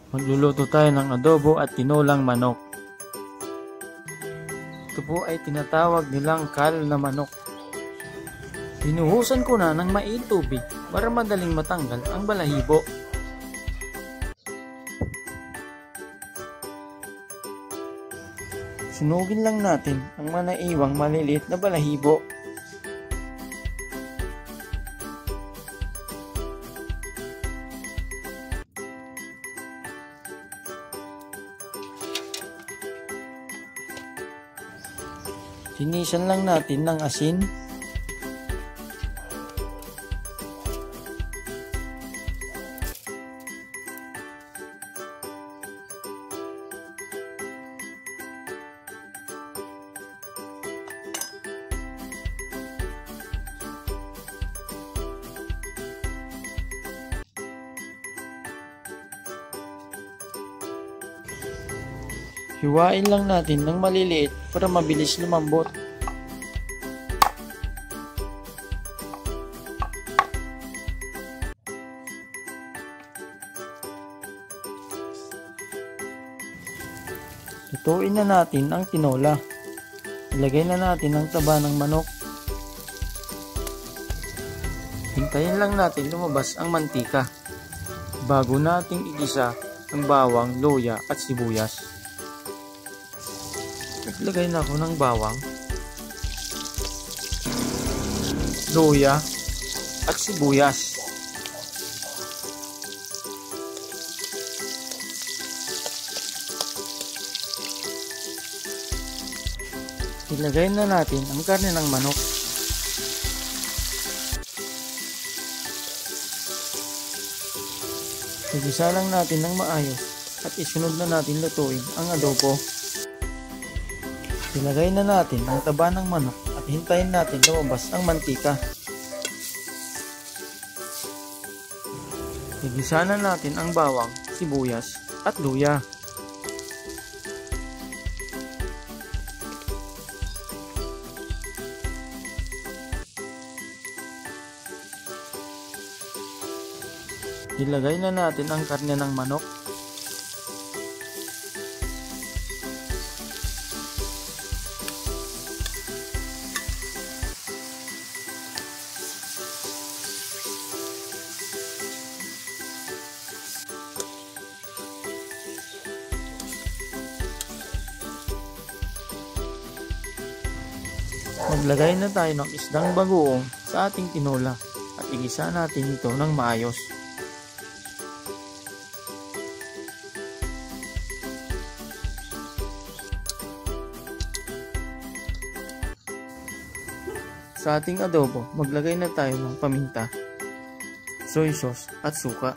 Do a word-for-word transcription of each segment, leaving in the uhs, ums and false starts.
Magluluto tayo ng adobo at tinolang manok. Ito po ay tinatawag nilang kal na manok. Binuhusan ko na ng mainit tubig para madaling matanggal ang balahibo. Sunugin lang natin ang mga naiwang maliliit na balahibo. Linisan lang natin ng asin. Hiwain lang natin ng maliliit para mabilis lumambot. Lutuin na natin ang tinola. Ilagay na natin ang taba ng manok. Hintayin lang natin lumabas ang mantika bago natin igisa ang bawang, luya at sibuyas. Naglagay na ako ng bawang, luya at sibuyas. Ilagay na natin ang karne ng manok. Igisa lang natin ng maayos at isunod na natin lutuin ang adobo. Ilagay na natin ang taba ng manok at hintayin natin lumabas ang mantika. Igisa na natin ang bawang, sibuyas, at luya. Ilagay na natin ang karne ng manok. Maglagay na tayo ng isdang bagoong sa ating tinola at igisa natin ito ng maayos. Sa ating adobo, maglagay na tayo ng paminta, soy sauce, at suka.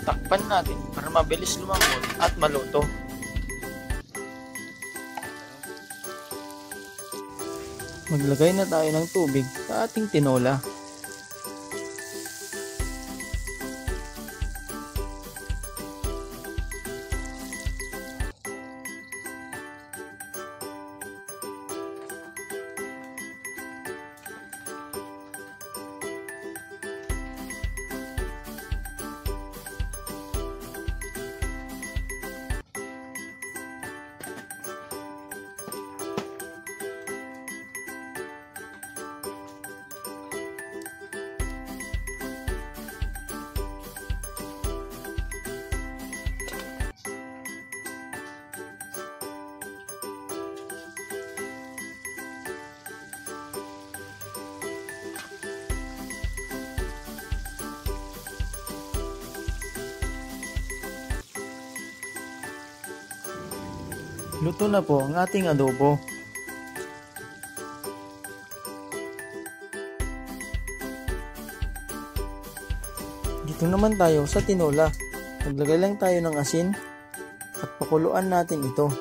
Takpan natin para mabilis lumambot at maluto. Maglagay na tayo ng tubig sa ating tinola. Luto na po ang ating adobo. Dito naman tayo sa tinola. Maglagay lang tayo ng asin at pakuluan natin ito.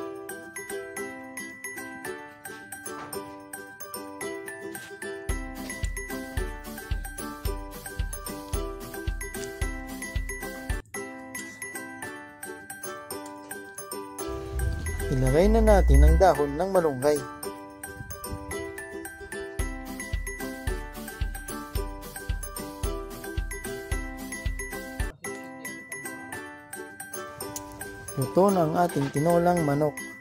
Ilagay na natin ang dahon ng malunggay. Luto na ang ating tinolang manok.